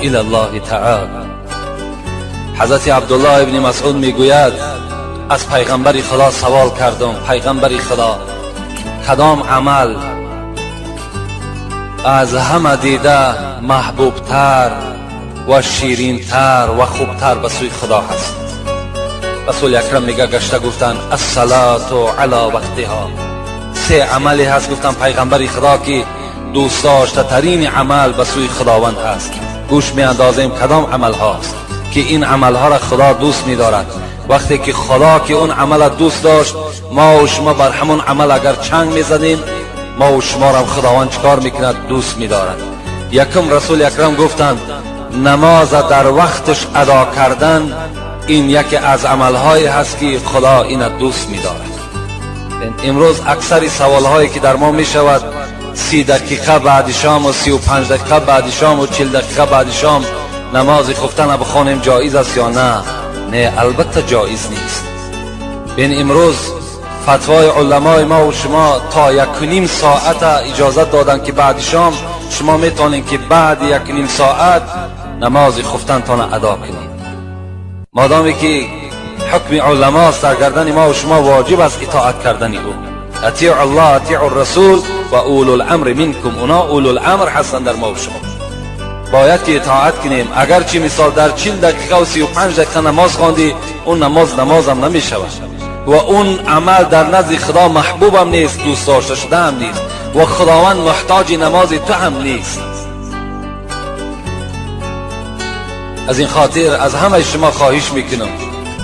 إلى الله تعالى. حضرت عبدالله ابن مسعود میگوید از پیغمبر خدا سوال کردم، پیغمبر خدا کدام عمل از همه دیده محبوبتر و شیرینتر و خوبتر به سوی خدا هست؟ رسول اکرم میگه گشته گفتن الصلاة علی وقتها. سه عملی هست گفتن پیغمبر خدا که دوست داشته ترین عمل به سوی خداوند هست. گوش می اندازیم کدام عمل هاست که این عمل ها را خدا دوست می دارد. وقتی که خدا که اون عمل دوست داشت، ما و شما بر همون عمل اگر چنگ می زدیم، ما و شما را خداوند چکار میکند؟ دوست می دارد. یکم رسول اکرم گفتند نماز در وقتش ادا کردن این یکی از عملهایی هست که خدا این دوست می دارد. امروز اکثر سوالهایی که در ما می شود 30 دقیقه بعد شام و 35 دقیقه بعد شام و 40 دقیقه بعد شام نماز خفتن بخوانیم جایز است یا نه؟ نه، البته جایز نیست. بین امروز فتوای علمای ما و شما تا 1.5 ساعت اجازت دادن که بعد شام شما میتونین که بعد 1.5 ساعت نماز خفتن تان ادا کنید. مادامی که حکم علماست در گردن ما و شما واجب است اطاعت کردن او. اطیع الله، اطیع الرسول و اولو الامر منکم. اونا اولو الامر هستند در ما و شما، باید که اطاعت کنیم. اگرچه مثال در 40 دقیقه و 35 دقیقه نماز خواندی، اون نماز نمازم نمی شود و اون عمل در نزد خدا محبوبم نیست، دوست داشته شده هم نیست و خداوند محتاج نماز تو هم نیست. از این خاطر از همه شما خواهش میکنم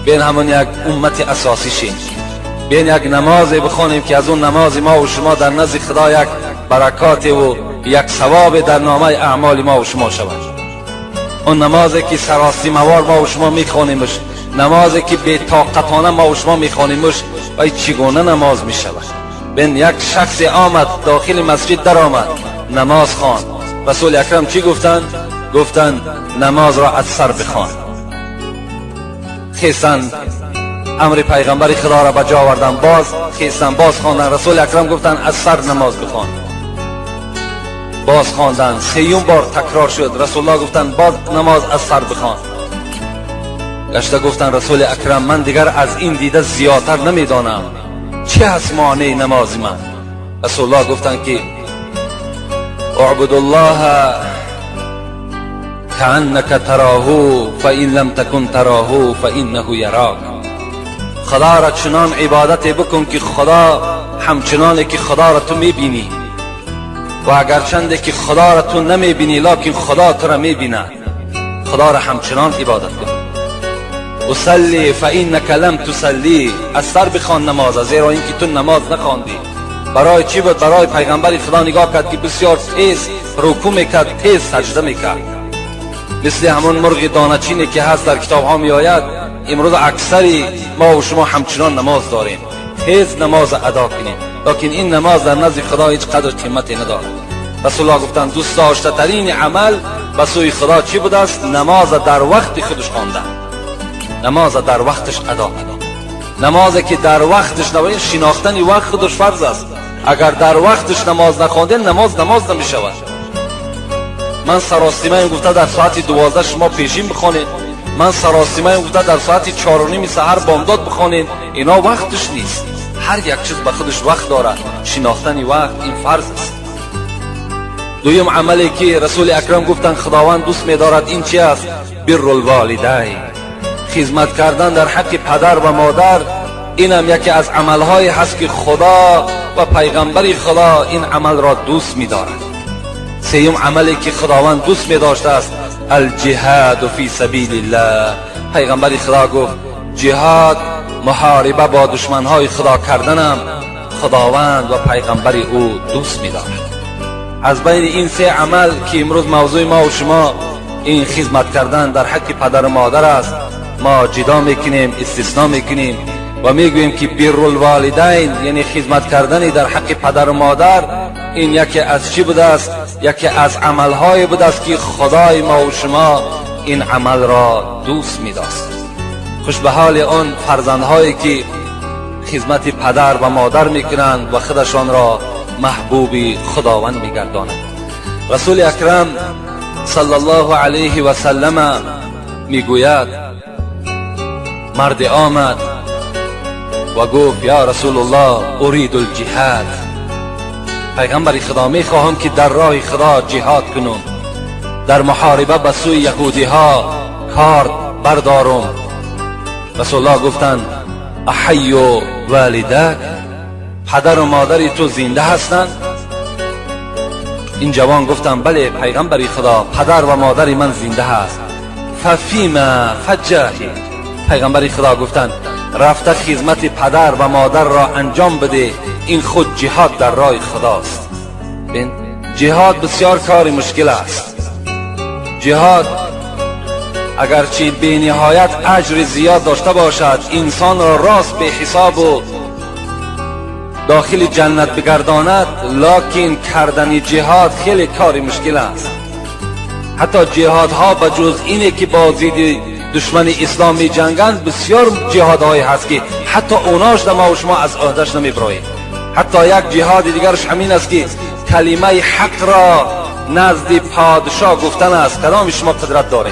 بین همون یک امت اساسی شیم، بین یک نماز بخوانیم که از اون نماز ما و شما در نزد خدا یک برکات و یک ثواب در نامه اعمال ما و شما شود. اون نمازی که سراسیموار ما و شما میخوانیمش، نمازی که بی طاقتانه ما و شما میخوانیمش، و چگونه نماز میشود؟ بین یک شخص آمد داخل مسجد در آمد نماز خواند. رسول اکرم چی گفتند؟ گفتند نماز را از سر بخوان. خیستن امر پیغمبر خدا را به جا آوردن، باز خیستن باز خواندن. رسول اکرم گفتند از سر نماز بخوان. باز خواندن، سیوم بار تکرار شد. رسول الله گفتند باز نماز از سر بخوان. گشته گفتند رسول اکرم من دیگر از این دیده زیادتر نمیدانم، چه هست معنی نماز من؟ رسول الله گفتند که اعبد الله كأنك تراه فإن لم تكن تراه فإنه يراك. خدا را چنان عبادت بکن که خدا همچنان که خدا را تو میبینی، و اگرچند که خدا را تو نمیبینی لکن خدا تو را میبیند، خدا را همچنان عبادت کن. اصلی فإنك لم تصلی. از سر بخوان نماز، زیرا اینکه تو نماز نخواندی. برای چی بود؟ برای پیغمبر خدا نگاه کرد که بسیار تیز رکوع میکرد، تیز سجده میکرد، مثل همون مرغ دانه‌چینی که هست در کتاب ها می آید. امروز اکثری ما و شما همچنان نماز داریم، تیز نماز ادا کنیم، لکن این نماز در نزد خدا هیچ قدر قیمتی ندارد. رسول الله گفتند دوست داشته ترین عمل به سوی خدا چی بوده است؟ نماز در وقت خودش خواندن، نماز در وقتش ادا کنیم. نمازی که در وقتش نباید، شناختن وقت خودش فرض است. اگر در وقتش نماز نخواندین، نماز نماز نمی شود. من سراسیمه گفته در ساعت 12 شما پیشین بخوانید، من سراسیمه گفته در ساعت 4:30 سحر بامداد بخوانید، اینا وقتش نیست. هر یک چیز به خودش وقت دارد، شناختن وقت این فرض است. دویم عملی که رسول اکرم گفتند خداوند دوست می‌دارد این چی است؟ بر الوالدین، خدمت کردن در حق پدر و مادر. اینم یکی از عملهای هست که خدا و پیغمبر خدا این عمل را دوست می‌دارد. سیوم عملی که خداوند دوست می داشته است الجهاد فی سبیل الله. پیغمبر خدا گفت جهاد، محاربه با دشمنهای خدا کردنم خداوند و پیغمبر او دوست می دارد. از بین این سه عمل که امروز موضوع ما و شما این خدمت کردن در حق پدر و مادر است، ما جدا میکنیم، استثناء میکنیم و میگوییم که بر الوالدین یعنی خدمت کردن در حق پدر و مادر، این یکی از چی بوده است؟ یکی از عملهای بوده است که خدای ما و شما این عمل را دوست می‌داشت. خوش به حال آن فرزندهایی که خدمت پدر و مادر میکنند و خودشان را محبوب خداوند میگردانند. رسول اکرم صلی الله علیه و سلم میگوید مرد آمد و گفت یا رسول الله ارید الجهاد، پیغمبر خدا میخواهم که در راه خدا جهاد کنم، در محاربه به سوی یهودی ها کارد بردارم. رسول الله گفتند احی والدک، پدر و مادر تو زنده هستند؟ این جوان گفتند بله پیغمبر خدا، پدر و مادر من زنده هست. ففیما فجاهد، پیغمبر خدا گفتند رفته خدمت پدر و مادر را انجام بده، این خود جهاد در راه خداست. جهاد بسیار کار مشکل است. جهاد اگرچه بی نهایت اجر زیاد داشته باشد، انسان را راست به حساب و داخل جنت بگرداند، لکن کردن جهاد خیلی کار مشکل است. حتی جهادها به جز اینه که با ضد دشمن اسلام می جنگند، بسیار جهادهایی هست که حتی اوناش ما و شما از عهدهش نمیبراییم. حتی یک جهاد دیگرش همین است که کلمه حق را نزد پادشاه گفتن است. کدام شما قدرت داره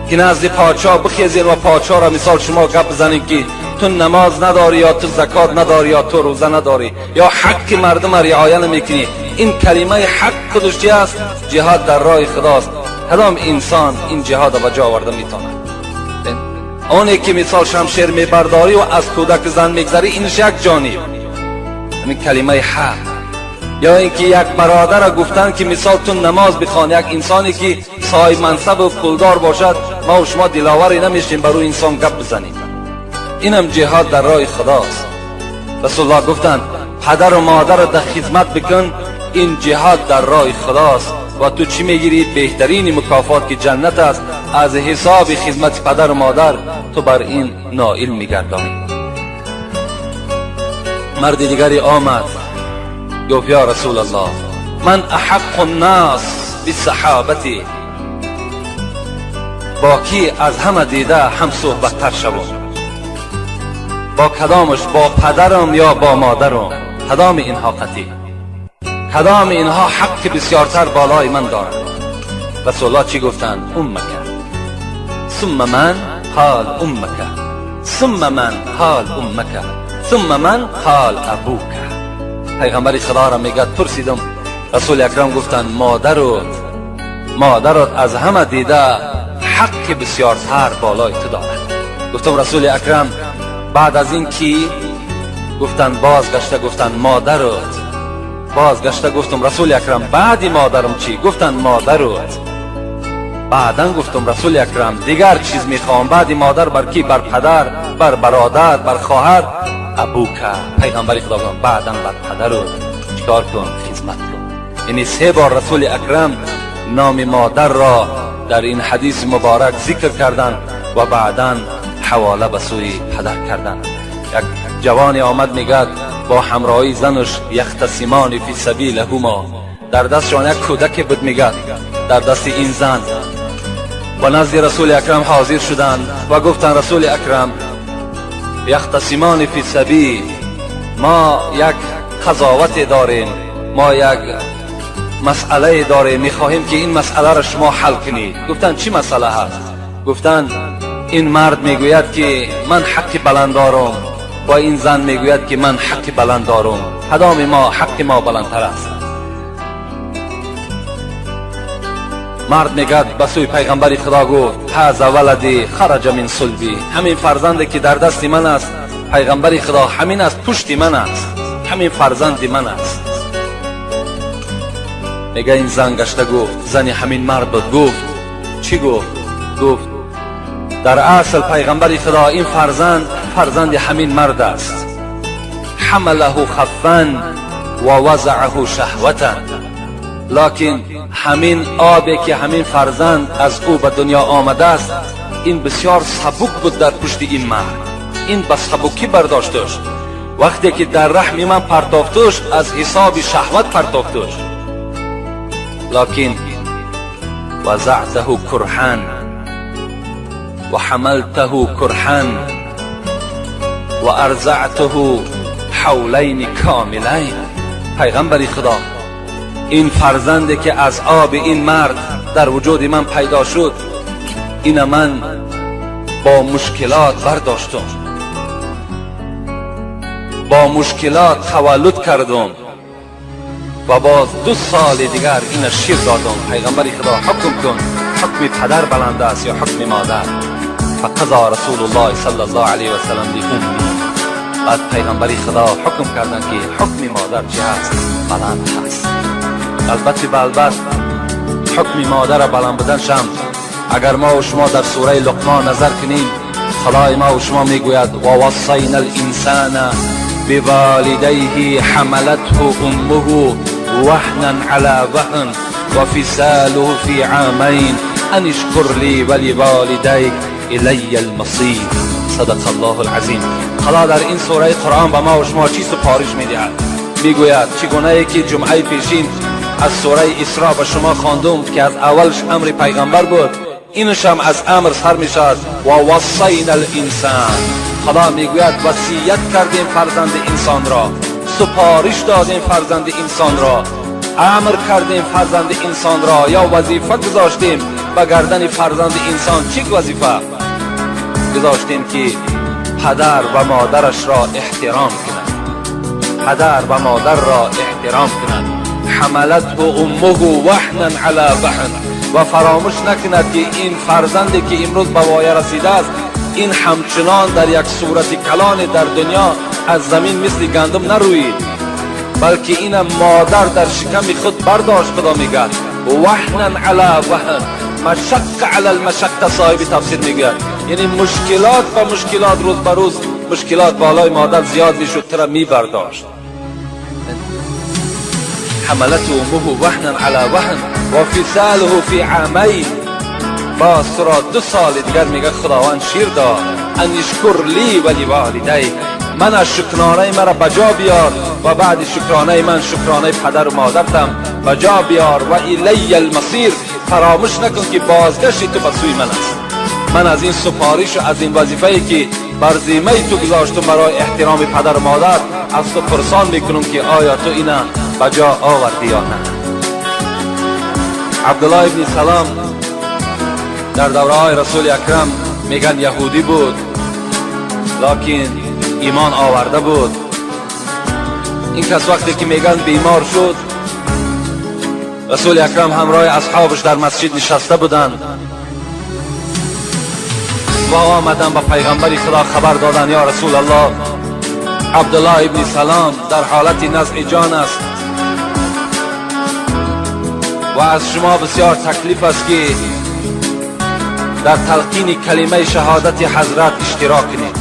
که نزد پادشاه بخیزین و پادشاه را مثال شما گپ بزنین که تو نماز نداری یا تو زکات نداری یا تو روزه نداری یا حق مردم را رعایت نمیکنی؟ این کلمه حق خودش چی است؟ جهاد در راه خداست. کدام انسان این جهاد را به جا آورده میتونه؟ اونی که مثال شمشیر میبرداری و از کودک زن میگذری، اینش یک جانب همین کلمه حق. یا اینکه یک برادر را گفتن که مثال تو نماز بخوان، یک انسانی که صاحب منصب و پولدار باشد، ما و شما دلاوری نمیشیم بر روی انسان گپ بزنیم. اینم جهاد در راه خداست. رسول الله گفتند پدر و مادر را در خدمت بکن، این جهاد در راه خداست و تو چی میگیری؟ بهترین مکافات که جنت است. از حساب خدمت پدر و مادر تو بر این نائل میگردانی. مرد دیگری آمد گفت یا رسول الله من احق الناس بصحابتی، با کی از همه دیده هم صحبت تر شوم؟ با کدامش؟ با پدرم یا با مادرم؟ کدام اینها قطعی؟ کدام اینها حق بسیارتر بالای من دارد؟ رسول الله چی گفتند؟ امک ثم من قال امک ثم من قال امک ثم من قال ابوک. پیغمبر خدا را میگه پرسیدم، رسول اکرم گفتند مادرت از همه دیده حق بسیارتر بالای تو دارد. گفتم رسول اکرم بعد از این کی؟ گفتند بازگشته گفتند مادرت. بازگشته گفتم رسول اکرم بعد مادرم چی؟ گفتند مادرت. بعدا گفتم رسول اکرم دیگر چیز میخوام بعد مادر بر کی؟ بر پدر، بر برادر، بر خواهر. ابوک. پیغمبر خدا گفت بعدا بر پدرت چیکار کن؟ خدمت کن. یعنی سه بار رسول اکرم نام مادر را در این حدیث مبارک ذکر کردند و بعدا حواله به سوی پدر کردند. یک جوانی آمد میگد با همراهی زنش یختصمان فی سبیلهما، در دستشان یک کودک بود، میگد در دست این زن، و نزد رسول اکرم حاضر شدند و گفتند رسول اکرم یختصمان فی سبیل، ما یک قضاوت داریم، ما یک مسئله داریم، میخواهیم که این مسئله را شما حل کنید. گفتند چی مسئله هست؟ گفتند این مرد میگوید که من حق بلند دارم و این زن میگوید که من حق بلند دارم، کدام ما حق ما بلندتر است؟ مرد میگد به سوی پیغمبر خدا گفت هذا ولدی خرج من صلبی، همین فرزندی که در دست من است پیغمبر خدا، همین از پشت من است، همین فرزند من است. میگه این زن گشته گفت، زن همین مرد بود، گفت چی گفت؟ گفت در اصل پیغمبر خدا این فرزند فرزند همین مرد است. حمله خفا و وضعه شهوتا، لکن همین آبی که همین فرزند از او به دنیا آمده است این بسیار سبک بود در پشت این مرد، این به سبکی برداشتش، وقتی که در رحم من پرتافتش از حساب شهوت پرتافتش، لکن وضعته کرحا و حملته کرحا و ارضعته حولین کاملین. پیغمبر خدا این فرزندی که از آب این مرد در وجود من پیدا شد، این من با مشکلات برداشتم، با مشکلات تولد کردم و باز 2 سال دیگر این شیر دادم. پیغمبر خدا حکم کن، حکم پدر بلند است یا حکم مادر؟ فقضا رسول الله صلی الله علیه و سلم لأمی. بعد پیغمبر خدا حکم کردن که حکم مادر چی هست؟ بلند هست. البته بالبت حکم مادر بلند بودن شم، اگر ما و شما در سوره لقمان نظر کنیم، خدای ما و شما میگوید و وصینا الانسان بوالدیه حملته امه وهنا علی وهن و فصاله فی عامین ان اشکر لی ولوالدیک الی المصیر. صدق الله العظیم. خدا در این سوره قرآن به ما و شما چی سپارش میدهد؟ میگوید چگونه که جمعه پیشین از سوره اسراء به شما خواندم که از اولش امر پیغمبر بود، اینش هم از امر سر میشد. و وصینا الانسان، خدا میگوید وصیت کردیم فرزند انسان را، سپارش دادیم فرزند انسان را، امر کردیم فرزند انسان را، یا وظیفه گذاشتیم به گردن فرزند انسان. چی وظیفه گذاشتیم؟ که پدر و مادرش را احترام کند، پدر و مادر را احترام کند. حملته امه وهنا علی وهن، و فراموش نکند که این فرزندی که امروز به وایه رسیده است، این همچنان در یک صورت کلان در دنیا از زمین مثل گندم نروید، بلکه این مادر در شکم خود برداشت. خدا میگه وهنا علی وهن، مشق علی المشق، صاحب تفسیر میگه یعنی مشکلات و مشکلات روز به روز مشکلات بالای مادر زیاد میشد، ترا میبرداشت. حملته امه وهنا علی وهن و فصاله فی عامین، باز تو را 2 سال دیگر میگه خداوند شیر داد. ان اشکر لی و لوالدیک، من از شکرانه مرا بجا بیار و بعد شکرانه من شکرانه پدر و مادرتم بجا بیار. و الی المصیر، فراموش نکن که بازگشت تو به سوی من است. من از این سپارش و از این وظیفه‌ای که بر ذمه تو گذاشتم برای احترام پدر و مادر، از تو پرسان میکنم که آیا تو اینا بجا آوردی یا نه. عبدالله ابن سلام در دوره رسول اکرم میگن یهودی بود، لکن ایمان آورده بود. این کس وقتی که میگن بیمار شد، رسول اکرم همراه اصحابش در مسجد نشسته بودند و آمدن به پیغمبر خدا خبر دادن یا رسول الله، عبدالله ابن سلام در حالت نزع جان است و از شما بسیار تکلیف است که در تلقین کلمه شهادت حضرت اشتراک کنید.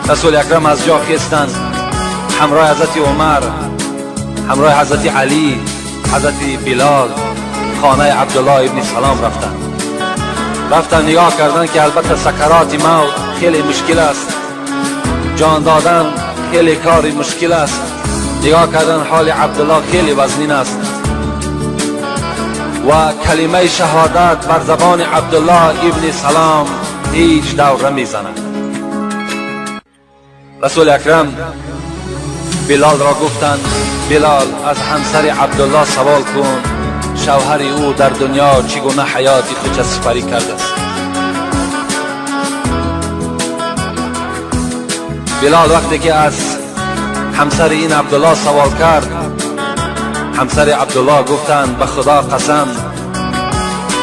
رسول اکرم از جا خیستند، همراه حضرت عمر، همراه حضرت علی، حضرت بلال خانه عبدالله ابن سلام رفتند. رفتن نگاه کردن که البته سکرات موت خیلی مشکل است، جان دادن خیلی کاری مشکل است. نگاه کردن حال عبدالله خیلی وزنین است و کلمه شهادت بر زبان عبدالله ابن سلام هیچ دور نمیزند. رسول اکرم بلال را گفتند بلال از همسر عبدالله سوال کن شوهر او در دنیا چگونه حیات خود سپری کرده است. بلال وقتی که از همسر این عبدالله سوال کرد، همسر عبدالله گفتند به خدا قسم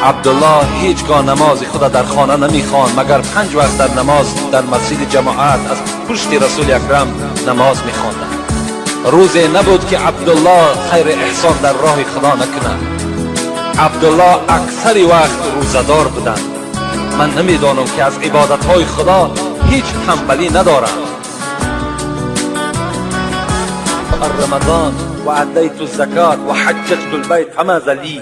عبدالله هیچگاه نماز خود در خانه نمیخواند مگر 5 وقت در نماز در مسجد جماعت از پشت رسول اکرم نماز میخواندند. روزی نبود که عبدالله خیر احسان در راه خدا نکند. عبدالله اکثر وقت روزدار بودند. من نمیدانم که از عبادتهای خدا هیچ تنبلی ندارم. رمضان و ادیت الزکات و حججت البیت فماذا لی.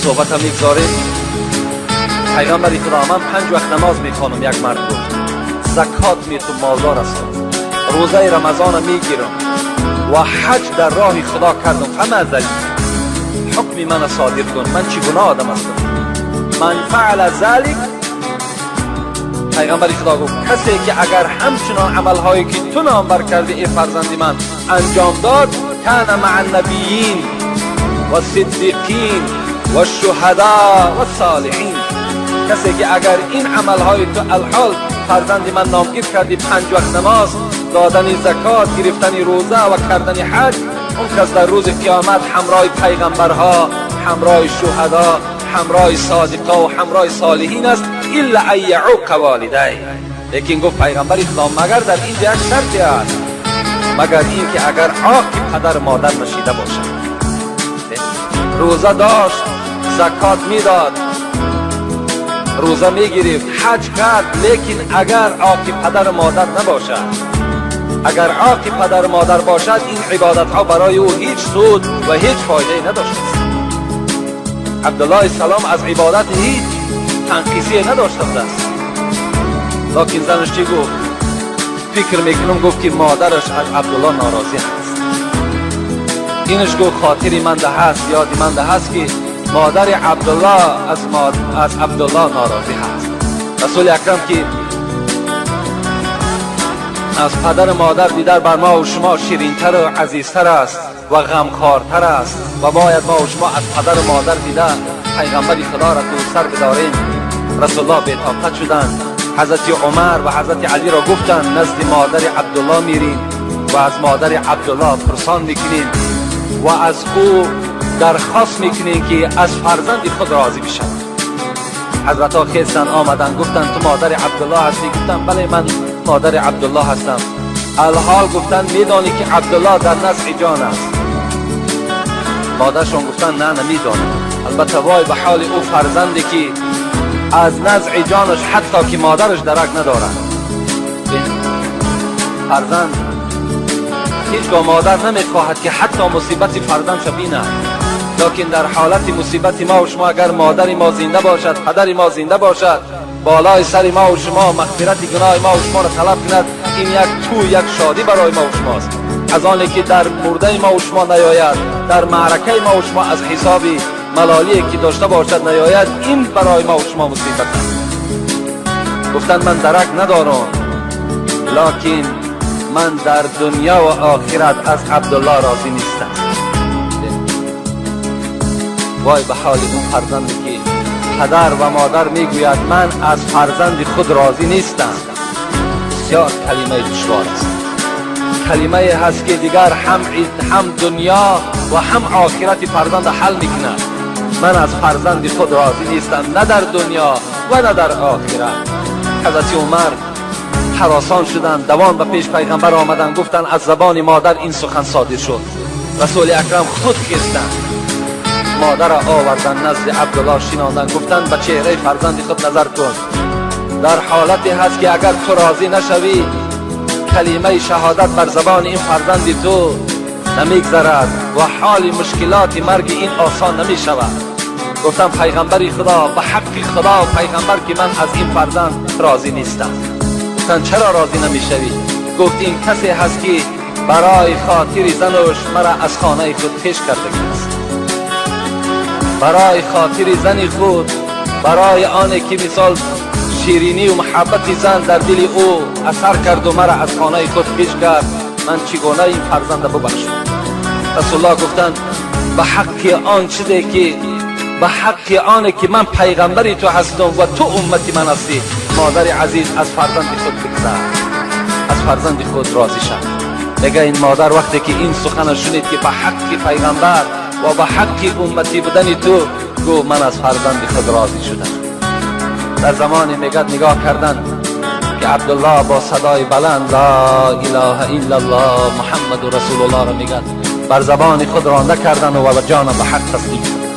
صحبت هم میگذاریم. پیغمبر خدا من 5 وقت نماز میخوانم، یک مرد گفت زکات میتم، مالدار هستم، روزه رمضان میگیرم و حج در راه خدا کردم، فماذا لی، حکم من صادر کن، من چی گناه آدم هستم؟ من فعل ذلک، پیغمبر خدا گفت کسی که اگر همچنان عملهایی که تو نامبر کردی ای فرزند من انجام داد، کان مع النبیین والصدیقین والشهدا والصالحین. کسی که اگر این عملهای تو الحال فرزند من نامگیر کردی، 5 وقت نماز، دادن زکات، گرفتن روزه و کردن حج، اون کس در روز قیامت همراه پیغمبرها، همراه شهدا، همراه صادقا و همراه صالحین است. الا ان یعوق والدی. لیکن گفت پیغمبر خدا مگر در اینجا یک شرطی است، مگر اینکه اگر عاق پدر مادر نشیده باشد. روزه داشت، زکات میداد، روزه میگرفت، حج کرد، لیکن اگر عاق پدر مادر نباشد، اگر عاق پدر مادر باشد، این عبادت ها برای او هیچ سود و هیچ فایده نداشت. عبدالله السلام از عبادت هیچ تنقیصی نداشته است. لیکن زنش چی گفت؟ فکر میکنم گفت که مادرش از عبدالله ناراضی هست. اینش گفت خاطری من ده هست، یادی من ده هست که مادر عبدالله از عبدالله ناراضی هست. رسول اکرم که از پدر مادر دیدار بر ما و شما شیرینتر و عزیزتر است و غمخوارتر است و باید ما و شما از پدر و مادر دیده پیغمبر خدا را دوستتر بداریم. رسول الله بی‌طاقت شدند. حضرت عمر و حضرت علی را گفتند نزد مادر عبدالله میریم و از مادر عبدالله پرسان میکنیم و از او درخواست میکنیم که از فرزند خود راضی بشود. حضرت ها خیستن آمدن، گفتند تو مادر عبدالله هستی؟ گفتم بله من مادر عبدالله هستم. الحال گفتن میدانی که عبدالله در نزع جان است؟ مادرشون گفتن نه نمیدانم. البته وای به حال او فرزندی که از نزع جانش حتی که مادرش درک ندارد. فرزند هیچگاه مادر نمیخواهد که حتی مصیبت فرزندش بیند، لیکن در حالت مصیبت ما و شما اگر مادر ما زنده باشد، پدر ما زنده باشد، بالای سر ما و شما مغفرت گناه ما و شما را طلب کند، این یک تو یک شادی برای ما و شماست. از آنی که در مرده ما و شما نیاید، در معرکه ما و شما از حساب ملالی که داشته باشد نیاید، این برای ما و شما مصیبت است. گفتند من درک ندارم، لیکن من در دنیا و آخرت از عبدالله راضی نیستم. وای به حال اون فرزندی که پدر و مادر میگوید من از فرزند خود راضی نیستم. بسیار کلمه دشوار است، کلمه هست که دیگر هم دنیا و هم آخرت فرزند حل میکند. من از فرزند خود راضی نیستم، نه در دنیا و نه در آخرت. حضرت عمر هراسان شدند، دوان به پیش پیغمبر آمدند، گفتند از زبان مادر این سخن صادر شد. رسول اکرم خود خیستند، مادر را آوردن نزد عبدالله شناندند، گفتند به چهره فرزند خود نظر کن، در حالتی هست که اگر تو راضی نشوی کلمه شهادت بر زبان این فرزند تو نمیگذرد و حال مشکلات مرگ این آسان نمی شود. گفتم پیغمبر خدا، به حق خدا و پیغمبر که من از این فرزند راضی نیستم. گفتن چرا راضی نمیشوی؟ گفت این کسی هست که برای خاطر زنش مرا از خانه خود پیش کرده است، برای خاطر زن خود، برای آنه که مثال شیرینی و محبت زن در دل او اثر کرد و مرا از خانه خود پیش کرد، من چگونه این فرزند ببخشم؟ رسول الله گفتند به حق آن چیزی که به حق آنه که من پیغمبری تو هستم و تو امتی من هستی، مادر عزیز از فرزند خود بگذر، از فرزند خود راضی شد. میگه این مادر وقتی که این سخن شنید که به حق پیغمبر و به حق امتی بودن تو، گفت من از فرزند خود راضی شدم. در زمانی میگه نگاه کردن که عبدالله با صدای بلند لا اله الا الله محمد رسول الله را میگه، بر زبان خود رانده کردن و به جان به حق تسلیم شد.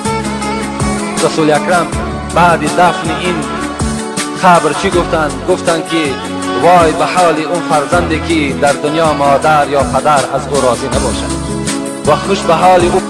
رسول اکرم بعد دفن این قبر چی گفتند؟ گفتند که وای به حال اون فرزندی که در دنیا مادر یا پدر از او راضی نباشد و خوش به حال او